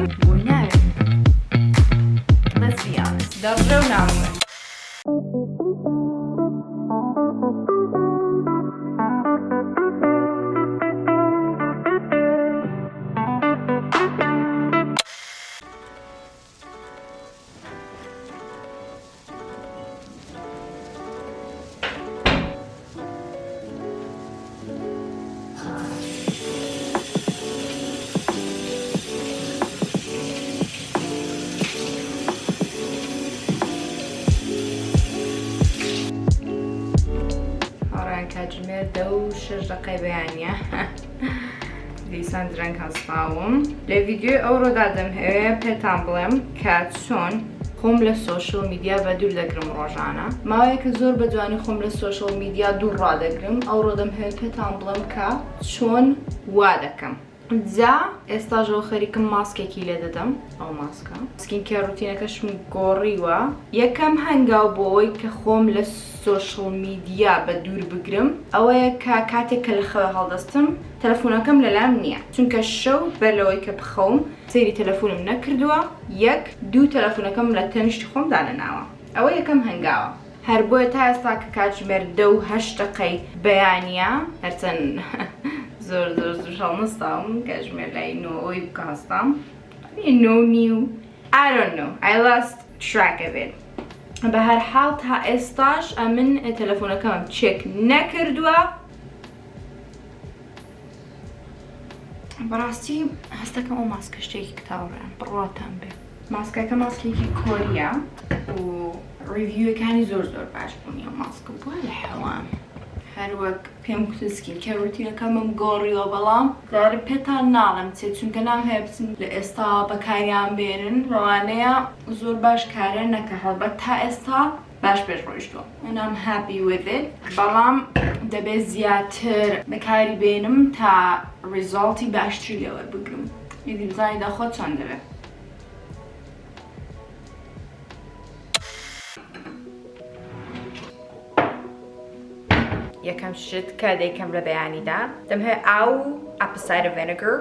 دەکەم بۆی ناوێت. Let's be honest دەڕژێ و نامڕێ. هاوڕێیان کاتژمێر 10:06 بەیانە دیسان درەنگ هەستاوم. لە ڤیدیۆی ئەوڕۆدا دەمهەوێ پێتان بڵێم کە چۆن خۆم لە social media بە دوور دەگرم ڕۆژانە. ماوەیەکە زۆر بە جوانی خۆم لە social media دوور ڕادەگرم، ئەوڕۆ دەمهەوێ پێتان بڵێم کە چۆن وا دەکەم. جا ئێستاش خەریکم ماسکێکی لێ دەدەم، ئەو ماسکە. skin care routine ەکەشم گۆڕیوە. یەکەم هەنگاو بۆ ئەوەی کە خۆم لە social media بە دوور بگرم ئەوەیە کە کاتێک کە لە خەوێ هەڵدەستم تەلەفونەکەم لەلام نییە چونکە شەو بەر لەوەی کە بخەوم سەیری تەلەفونم نەکردووە یەک دوو تەلەفونەکەم لە تەنیشتی خۆم دانەناوە ئەوە یەکەم هەنگاوە هەر بۆیە تا ئێستا کە کاتژمێر 10:08 بەیانیە هەرچەند زۆر زۆر زووش هەڵنەستاوم کاتژمێر لای 9 ئەوەی بکە هەستام 9:30 I don't know I lost track of it بە هەر حاڵ تا ئێستاش ئەمن تەلەفۆنەکەمم check نەکردووە. بەڕاستی هەستەکەم ئەو ماسکە شتێکی کتاوڕێن بڕواتان بێ. ماسکەکە ماسکێکی کۆریە و review ەکانی زۆر زۆر باش بوون. ئەو ماسکە بووە لە حەوان هەروەک پێم گوتن skin care routine ەکەمم گۆڕیوە، بەڵام دارە پێتان ناڵێم چێ چونکە نام هەیە بچن لە ئێستا بەکاریان بێنن، ڕەوانەیە زۆر باش کارە نەکە. هەڵبەت تا ئێستا باش پێش ڕۆیشتووە and I'm happy with it، بەڵام دەبێت زیاتر بەکاری بێنم تا result ی باشتری لێ وەربگرم. ئیدی بزانین داخۆ چۆن دەبێت. یەکەم شت کە دەیکەم لە بەیانیدا دەمهەوێت ئاو و apple cider vinegar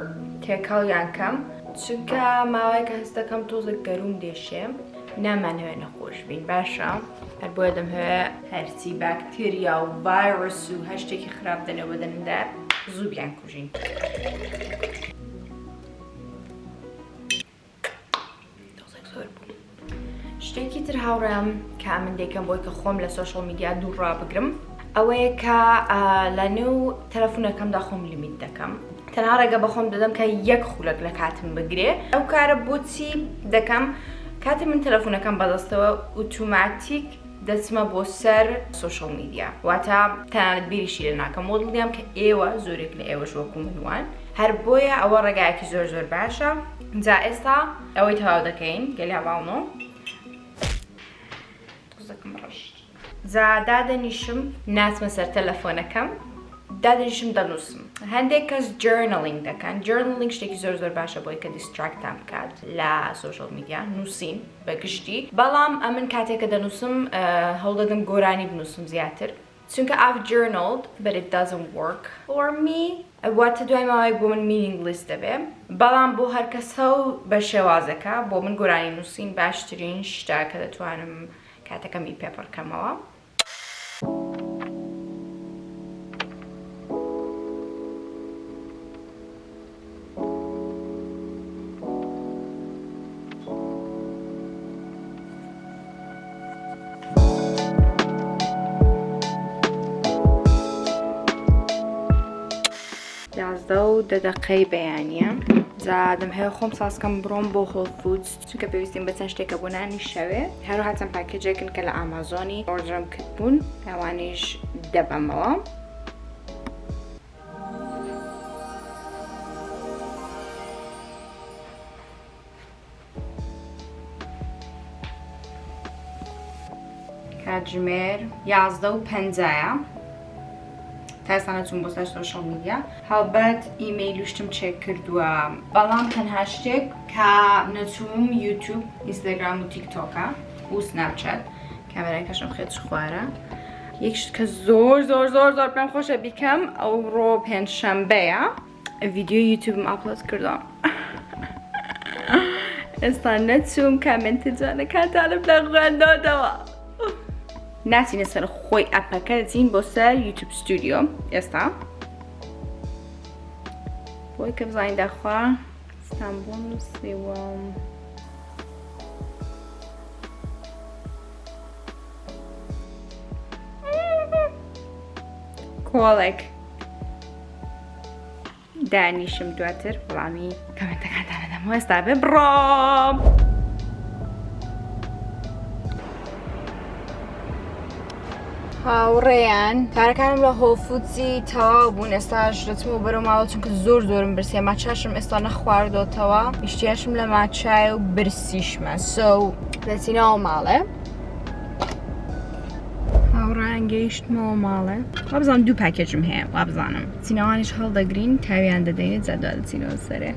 تێکەڵیان کەم، چونکە ماوەیەکە هەست دەکەم تۆزێک گەروم دێشێ، نامانهەوێت نەخۆش بین باشە، هەر بۆیە دەمهەوێت هەرچی باکتریا و ڤایرۆس و هەر شتێکی خراپ دەنێو بەدەنمدا زوو بیان کوژین. تۆزێک زۆر بوو. شتێکی تر هاوڕێم کە من دەیکەم بۆی کە خۆم لە social media دوور ڕابگرم ئەوەیە کە لە نێو تەلەفونەکەمدا خۆم limit دەکەم، تەنها ڕێگە بە خۆم دەدەم کە یەک خولەک لە کاتم بگرێ. ئەو کارە بۆچی دەکەم؟ کاتێ من تەلەفونەکەم بەدەستەوە ئوتوماتیک دەچمە بۆ سەر social media، واتە تەنانەت بیریشی لێ ناکەم و دڵنیام کە ئێوە زۆرێک لە ئێوەش وەکو من وان، هەر بۆیە ئەوە ڕێگایەکی زۆر زۆر باشە. جا ئێستا ئەوەی تەواو دەکەین گەلیا باڵنۆ تۆزەکەم ڕشت. جا دادەنیشم ناچمە سەر تەلەفۆنەکەم، دادەنیشم دەنووسم. هەندێک کەس journaling دەکەن، journaling شتێکی زۆر زۆر باشە بۆی کە distract تان بکات لە social media، نووسین بە گشتی. بەڵام ئەمن کاتێک کە دەنووسم هەوڵدەدەم گۆرانی بنووسم زیاتر، چونکە I've journaled but it doesn't work for me، واتە دوای ماوەیەک بۆ من meaningless دەبێ. بەڵام بۆ هەر کەسە و بە شێوازەکە، بۆ من گۆرانی نووسین باشترین شتە کە دەتوانم کاتەکەمی پێ پڕکەمەوە. 11:10 بەیانە. جا دەمهەوێ خۆم سازکەم بڕۆم بۆ Whole Foods، چونکە پێویستیم بە چەند شتێکە بۆ نانی شەوێ. هەروەها چەند package ێکن کە لە ئامازۆنی order م کردبوون، ئەوانیش دەبەمەوە. کاتژمێر 11:50ە، تا ئێستا نەچووم بۆ سەر social media. هەڵبەت ئیمەیل و شتم check کردووە، بەڵام تەنها شتێک کە نەچووم یوتیوب، ئینستاگرام و تیکتۆکە و سناپچات. کامێراکەشم خێچ خوارە. یەک شت کە زۆر زۆر زۆر زۆر پێم خۆشە بیکەم، ئەوڕۆ پێنجشەمبەیە ڤیدیۆی یوتیوبم upload کردووە. ئێستا نەچووم comment ە جوانەکانتانم نەخوێندۆتەوە. ناچینە سەر خۆی app ەکە دەچین بۆ سەر YouTube Studio ئێستا بۆی کە بزانین داخوا ستانبول نووسیوم. کۆڵێک دانیشم دواتر وەڵامی comment ەکانتان ئەدەمەوە ئێستا بێ بڕۆم. هاوڕێیان کارەکانم لە Whole Foods ی تەواو بوون ئێستاش دەچمەوە بەرەو ماڵەوە چونکە زۆر زۆرم برسیە matcha شم ئێستا نەخواردۆتەوە ئیشتیاشم لە matcha یە و برسیشمە so دەچینەوە ماڵێ هاوڕان گەیشتمەوە ماڵێ وابزانم دوو package م هەیە وابزانم چینەوانیش هەڵدەگرین تاویان دەدەین جا دوا دەچینەوە سەرێ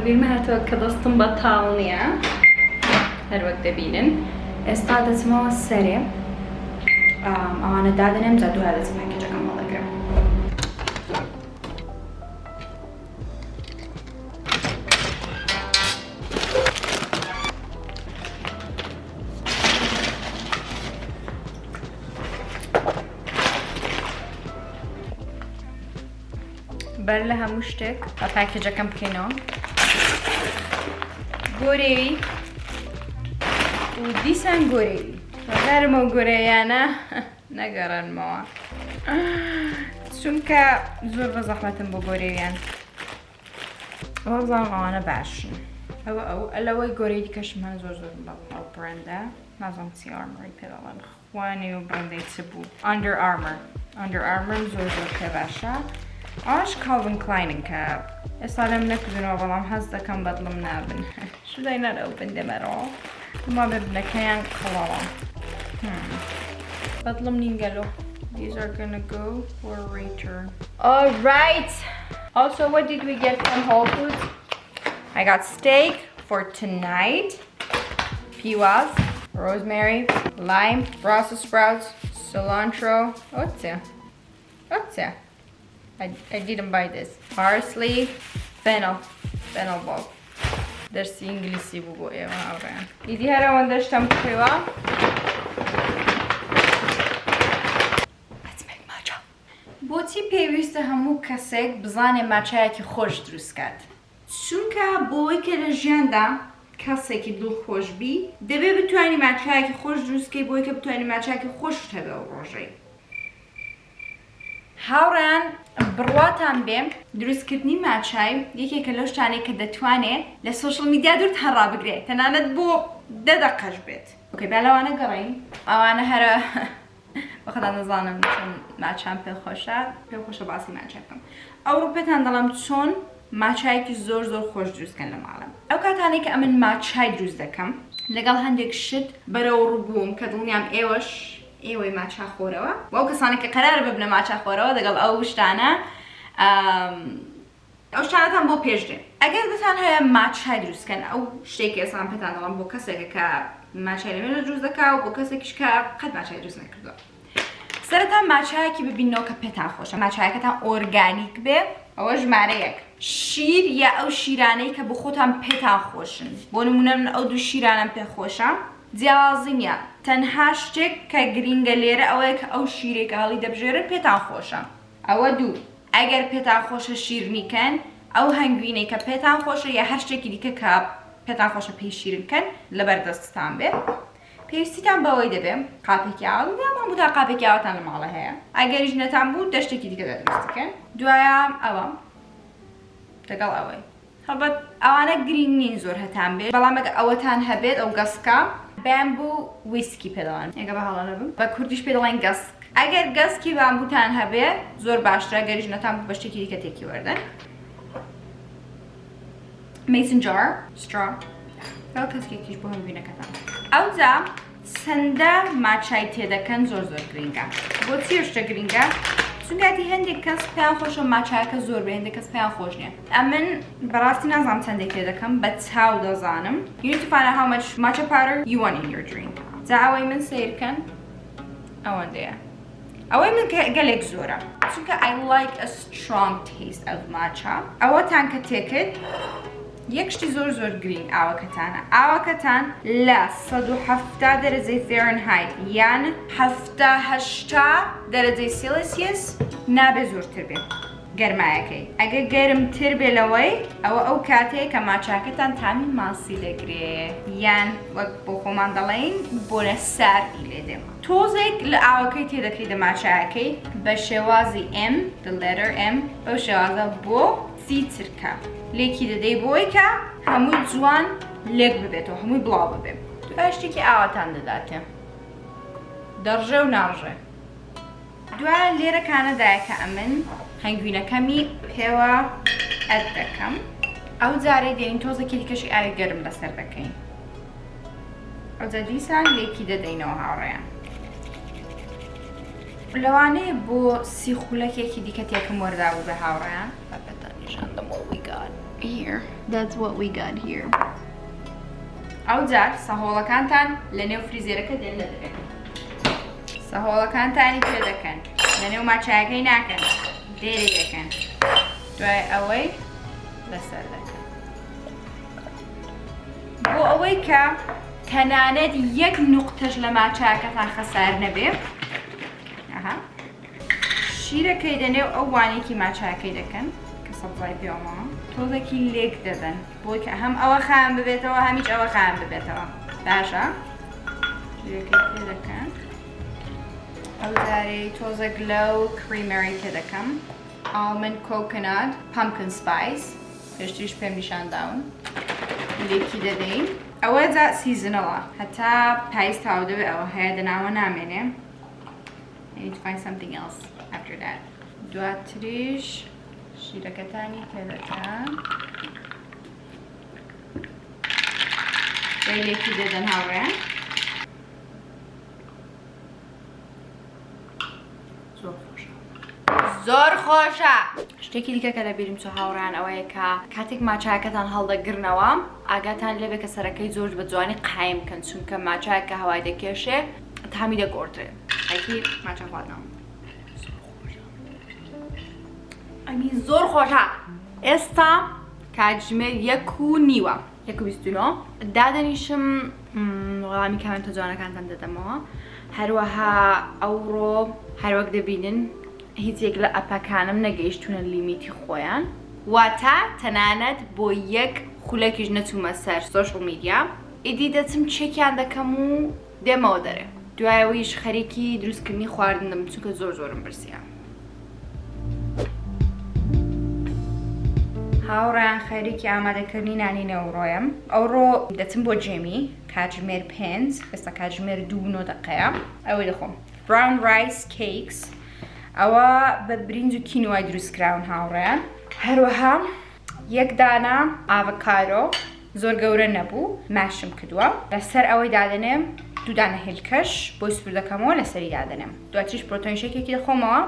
بیرمە هاتەوە کە دەستم بەتاڵ نییە هەروەک دەبینن ئێستا دەچمەوە سەرێ ئەوانە دادەنێم جا دوای دەچم package ەکەم هەڵدەگرم. بەر لە هەموو شتێک بە package ەکەم بکەینەوە گۆرێوی و دیسان گۆرێوی هەرمە گۆرەیانە نەگەڕێنمەوە چونکە زۆر بە زەحمەتم بۆ گۆرێویان وابزانم ئەوانە باشن ئەوە ئەو ئەلەوەی گۆرەی دیکەشم هەن زۆر زۆر بەڵام ئەو brand ە نازانم چی Armour ی پێ دەڵێن خوانێ و brand ەی چ بوو Under Armour Under Armour م زۆر زۆر پێ باشە ئەوش Calvin Klein ن کە ئێستا لەم نەکردنەوە بەڵام هەست دەکەم بەدڵم نابن Should I not open them at all? ما ببنەکەیان قەڵەوە بەدڵم نین گەلۆ These are gonna go for return. All right. Also, what did we get from Whole Foods? I got steak for tonight. پیواز, rosemary, lime, Brussels sprouts, cilantro. Oopsie. Oopsie. I didn't buy this. Parsley, fennel, fennel bulb. دەرسی ئینگلیسی بوو بۆ ئێوە هاوڕێیان. ئیدی هەر ئەوەندە شتم کڕیوە. Let's make matcha. بۆچی پێویستە هەموو کەسێک بزانێ matcha یەکی خۆش دروست کات؟ چونکە بۆوەی کە لە ژیاندا کەسێکی دڵخۆش بی دەبێ بتوانی matcha یەکی خۆش دروست کەی بۆی کە بتوانی matcha یەکی خۆشت هەبێ ئەو ڕۆژەی. هاوڕێیان بڕواتان بێ دروستکردنی matcha ی یەکێکە لەو شتانەی کە دەتوانێ لە social media دوورتان ڕابگرێ تەنانەت بۆ دە دەقەش بێت. okay با لەوانە گەڕێین ئەوانە هەرە بەخۆتان دەزانم چۆن matcha م پێ خۆشە پێم خۆشە باسی matcha بکەم ئەوڕۆ پێتان دەڵێم چۆن matcha یەکی زۆر زۆر خۆش دروست کەن لە ماڵم ئەو کاتانەی کە ئەمن matcha ی دروست دەکەم لەگەڵ هەندێک شت بەرەو ڕووبووم کە دڵنیام ئێوەش ئێوەی matcha خۆرەوە و ئەو کەسانە کە قەرارە ببنە matcha خۆرەوە دەگەڵ ئەو شتانە ئەو شتانەتان بۆ پێش دێ ئەگەر بتان هەیە matcha ی دروست کەن ئەو شتێک ئێستا من پێتان دەڵێم بۆ کەسێکە کە matcha ی لەمێژە دروست دەکا و بۆ کەسێکیش کە قەت matcha ی دروست نەکردووە سەرەتا matcha یەکی ببینەوە کە پێتان خۆشە matcha یەکەتان organic بێ ئەوە ژمارە یەک شیر یا ئەو شیرانەی کە بۆ خۆتان پێتان خۆشن بۆ نمونە من ئەو دوو شیرانەم پێ خۆشە جیاوازی نییە تەنها شتێک کە گرینگە لێرە ئەوەیە کە ئەو شیرێک کە هەڵی دەبژێرن پێتان خۆشە ئەوە دوو ئەگەر پێتان خۆشە شیرنی کەن ئەو هەنگوینەی کە پێتان خۆشە یا هەر شتێکی دیکە کە پێتان خۆشە پێی شیرن کەن لەبەر دەستتان بێ پێویستیتان بەوەی دەبێ قاپێکی ئاو دامان بوو تا قاپێکی ئاوتان لە ماڵە هەیە ئەگەریش نەتان بوو دەشتێکی دیکە دروست بکەن دوایە ئەوە لەگەڵ ئەوەی هەڵبەت ئەوانە گرینگ نین زۆر هەتان بێت بەڵام ئەگە ئەوەتان هەبێت ئەو گەسکە bamboo whisk ی پێ دەڵێن ئەگە بە هەڵە نەبم بە کوردیش پێ دەڵێن گەسک ئەگەر گەسکی bamboo تان هەبێ زۆر باشترە گەریش نەتان بوو بە شتێکی دیکە تێکی وەردەن mason jar straw لەگەڵ کەسکێکیش بۆ هەنگوینەکەتان ئەوجا چەندە matcha ی تێدەکەن زۆر زۆر گرینگە بۆچی ئەو شتە گرینگە چونکاتی هەندێک کەس پێیان خۆشە matcha کە زۆر بێ هەندێک کەس پێیان خۆش نییە ئەمن بەڕاستی نازانم چەندێک تێدەکەم بە چاو دەزانم you need to find out how much matcha powder you want in your drink جا ئەوەی من سەیرکەن ئەوەندەیە ئەوەی من گەلێک زۆرە چونکە I like a strong taste of matcha ئەوەتان کە تێکرد یەک شتی زۆر زۆر گرینگ ئاوەکەتانە ئاوەکەتان لە 170 دەرەجەی فێرنهایت یان 70 80 دەرەجەی سیلسیەس نابێ زۆرتر بێ گەرمایەکەی ئەگەر گەرمتر بێ لەوەی ئەوە ئەو کاتەیە کە ماچاکەتان تامی ماسی دەگرێ یان وەک بۆ خۆمان دەڵێین بۆنە ساردی لێ دێ. تۆزێک لە ئاوەکەی تێدەکەی دە ماچایەکەی بە شێوازی M the letter M بەو شێوازە بۆ 30 چرکە لێکی دەدەی بۆی کە هەمووی جوان لێک ببێتەوە هەمووی بڵاو ببێ دوای شتێکی ئاواتان دەداتێ دەڕژێ و ناڕژێ. دوای لێرە کانەدایە کە ئەمن هەنگوینەکەمی پێوە ئەد دەکەم ئەو جارەی دێنین تۆزێکی دیکەشی ئاوی گەرم لەسەر دەکەین ئەوجا دیسان لێکی دەدەینەوە هاوڕێیان لەوانەیە بۆ سی خولەکێکی دیکە تێکم وەردابوو بە هاوڕێیان با پێتان نیشان دەم what we got here. That's what we got here. ئەو جار سەهۆڵەکانتان لە نێو فریزێرەکە دێن لە دەرێ سەهۆڵەکانتانی پێ دەکەن لە نێو ماچایەکەی ناکەن دێری دەکەن دوای ئەوەی لەسەر دەکەن بۆ ئەوەی کە تەنانەت یەک نوقتەش لە ماچاکەتان خەسار نەبێ ئەها شیرەکەی دەنێو ئەو وانێکی ماچاکەی دەکەن کە سەبزای پێوەمەوە تۆزێکی لێک دەدەن بۆی کە هەم ئەوە خان ببێتەوە هەمیش ئەوە خان ببێتەوە باشە شیرەکەی پێ دەکەن ئەو جارەی تۆزێک لەو creamer ی پێ دەکەم almond coconut pumpkin spice پێشتریش پێم نیشان داون لێکی دەدەین ئەوە جا seasonal ە هەتا پایز تاو دەبێ ئەوە هەیە دەناوە نامێنێ I need to find something else after that دواتریش شیرەکەتانی پێدەکەن دوای لێکی دەدەن هاوڕێیان زۆر خۆشە زۆر خۆشە شتێکی دیکە کە لەبیرم چۆ هاوڕێیان ئەوەیە کە کاتێک ماچاکەتان هەڵدەگرنەوە ئاگاتان لێبێ کە سەرەکەی زۆر بە جوانی قایم بکەن چونکە ماچاک کە هەوای دەکێشێ تامی دەگۆڕدرێ ئەکی ماچا خواردنەوە ئەمی زۆر خۆشە ئێستا کاتژمێر یەک و نیوە یەک و 29 دادەنیشم وەڵامی کامێنتە جوانەکانتان دەدەمەوە هەروەها ئەوڕۆ هەروەک دەبینن هیچ یەک لە ئەپەکانم نەگەیشتونە limit ی خۆیان واتە تەنانەت بۆ یەک خولەکیش نەچوومە سەر social media ئیدی دەچم چێکیان دەکەم و دێمەوە دەرێ دوایەوەیش خەریکی دروستکردنی خواردن دەبم چونکە زۆر زۆرم برسیە. هاوڕێیان خەریکی ئامادەکردنی نانی نێوڕۆیەم ئەوڕۆ دەچم بۆ جێمی کاتژمێر پێنج ئێستا کاتژمێر دوو نۆ دەقەیە ئەوەی دەخۆم brown rice cakes ئەوە بە برنج و کینوای دروست کراون هاوڕێیان هەروەها یەک دانە ئاڤکارۆ زۆر گەورە نەبوو mash م کردووە لەسەر ئەوەی دادەنێم دوو دانە هێلکەش بۆی سوور دەکەمەوە لەسەری دادەنێم دواتریش protein shake ێکی دەخۆمەوە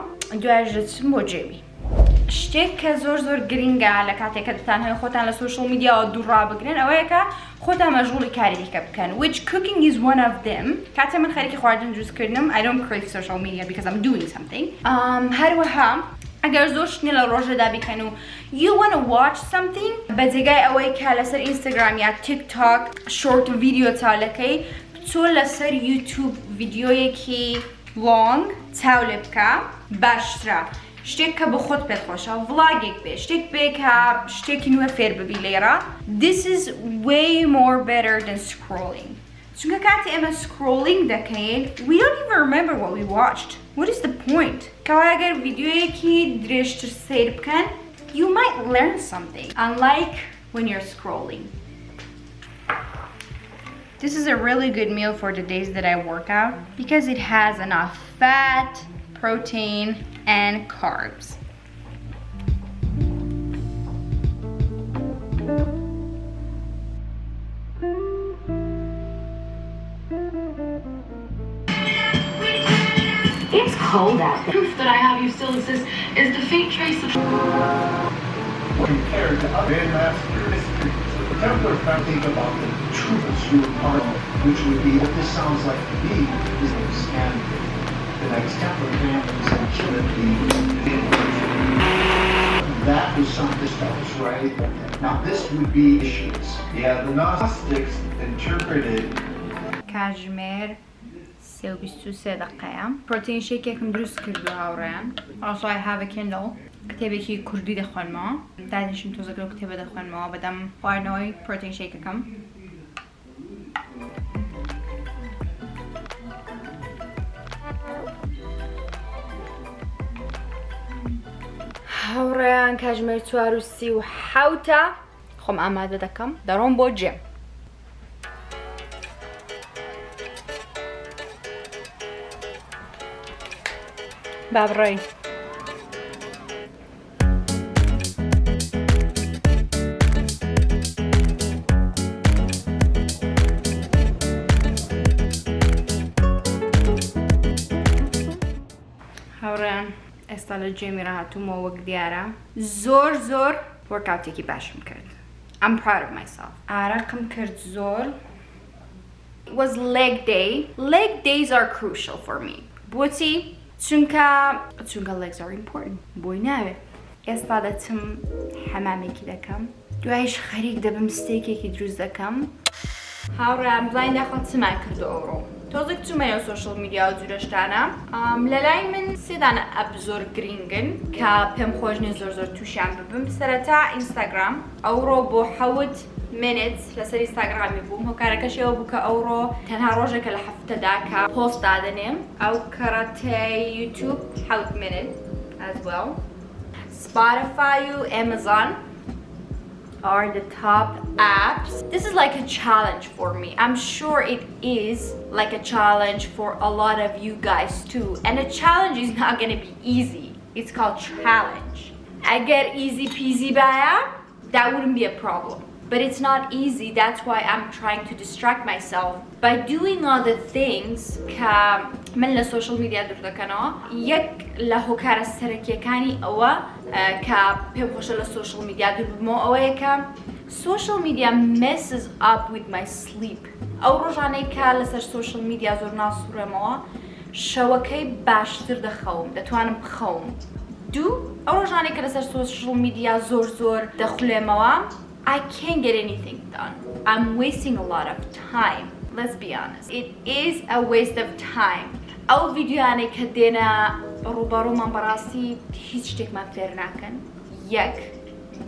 دوایش دەچم بۆ جێمی. شتێک کە زۆر زۆر گرنگە لە کاتێک کە دەتانهەوێت خۆتان لە social media وە دوور ڕابگرن ئەوەیە کە خۆتان مەشغوڵی کاری دیکە بکەن which cooking is one of them کاتێ من خەریکی خواردن دروست کردنم I don't crave social media because I'm doing something هەروەها ئەگەر زۆر شت نیە لە ڕۆژێدا بیکەن و You wanna watch something بە جێگای ئەوەی کە لەسەر ئینستاگرام یا تیک تاک short video چاو لەکەی بچۆ لەسەر یوتوب ڤیدیۆیەکی long چاو لێ بکە باشترە شتێک کە بۆ خۆت پێت خۆشە vlog ێک بێ شتێک بێ کە شتێکی نوێ فێر ببی لێرە This is way more better than scrolling چونکە کاتێ ئێمە scrolling دەکەین we don't even remember what we watched what is the point کەوایە گەر ڤیدیۆیەکی درێژتر سەیر بکەن you might learn something unlike when you're scrolling This is a really good meal for the days that I work out because it has enough fat, protein and carbs. It's cold out there. Proof that I have you still exists is the faint trace of compared to other Grandmaster mysteries. The Templar found think about the truths you were part of, which would be what this sounds like to me is and the Knights Templar families and children the that. was something else, right? Now this would be issues. Yeah, the Gnostics interpreted کاتژمێر 3:23 دەقەیە. Protein shake ێکم دروست کردووە هاوڕێیان. Also I have a Kindle. کتێبێکی کوردی دەخوێنمەوە. دادنیشم تۆزێک لەو کتێبە دەخوێنمەوە بەدەم خواردنەوەی protein shake ەکەم. هاوڕێیان کاتژمێر 4:37ە. خۆم ئامادە دەکەم دەڕۆم بۆ gym. با بڕۆین. هاوڕێیان ئێستا لە gym ی ڕاهاتوومەوە وەک دیارە زۆر زۆر workout ێکی باشم کرد. I'm proud of myself. ئارەقم کرد زۆر. It was leg day. Leg days are crucial for me. بۆچی؟ چونکە چونکە legs are important. بۆی ناوێ. ئێستا دەچم حەمامێکی دەکەم. دوایش خەریک دەبم steak ێکی دروست دەکەم. هاوڕێیان بزانین داخۆ چمان کردو ئەوڕۆ. تۆزێک چوومە نێو social media و جورە شتانە. لەلای من سێ دانە app زۆر گرینگن کە پێم خۆش نییە زۆر زۆر تووشیان ببم. سەرەتا ئینستاگرام. ئەوڕۆ بۆ 7 minute لەسەر ئینستاگرامی بووم. هۆکارەکەشی ئەوە بوو کە ئەوڕۆ تەنها ڕۆژێکە لە هەفتەدا کە پۆست دادەنێم. ئەو کەڕەتەی یوتوب 7 minute as well. Spotify و Amazon are the top apps. This is like a challenge for me. I'm sure it is like a challenge for a lot of you guys too. And a challenge is not gonna be easy. It's called challenge. ئەگەر easy peasy بایە, that wouldn't be a problem. But it's not easy. That's why I'm trying to distract myself by doing other things کە من لە social media دوور دەکەنەوە. یەک لە هۆکارە سەرەکیەکانی ئەوە کە پێم خۆشە لە social media دوور ببمەوە ئەوەیە کە social media messes up with my sleep. ئەو ڕۆژانەی کە لەسەر social media زۆر ناسوڕێمەوە شەوەکەی باشتر دەخەوم، دەتوانم بخەوم. دوو، ئەو ڕۆژانەی کە لەسەر social media زۆر زۆر دەخولێمەوە I can't get anything done. I'm wasting a lot of time. Let's be honest. It is a waste of time. ئەو ڤیدیۆیانەی کە دێنە ڕووبەڕوومان بەڕاستی هیچ شتێکمان فێر ناکەن. یەک.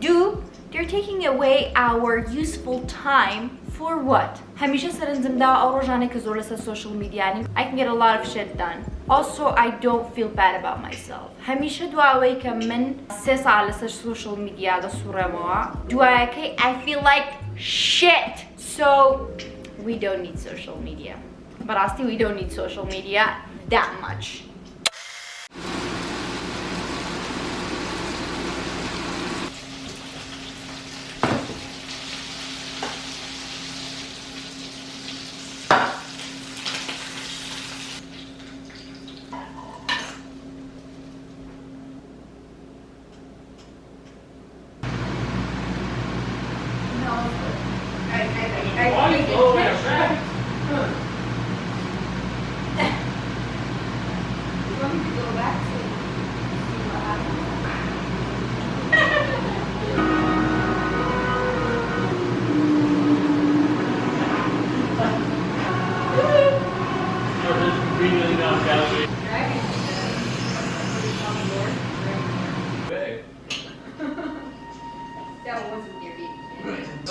دوو، they're taking away our useful time for what? هەمیشە سەرنجم داوە ئەو ڕۆژانەی کە زۆر لەسەر social media نیم I can get a lot of shit done. Also I don't feel bad about myself. هەمیشە دواوەی کە من 3 ساعت لەسەر social media دەسوڕێمەوە دوایەکەی I feel like shit. So we don't need social media. بەڕاستی we don't need social media that much.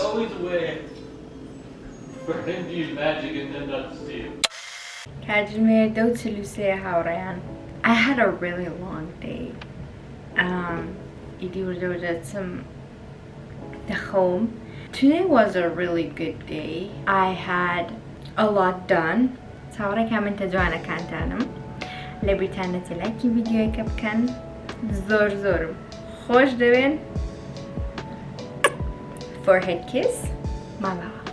Always a way for him to use magic and then not to see it. کاتژمێر 10:43 هاوڕێیان. I had a really long day. ئیدی وردە وردە چم دەخەوم. Today was a really good day. I had a lot done. چاوەڕێ comment ە جوانەکانتانم. لە بیرتان نەچێ لایکی ڤیدیۆیەکە بکەن. زۆر زۆرم خۆش دەوێن. Forehead kiss. ماڵاوە.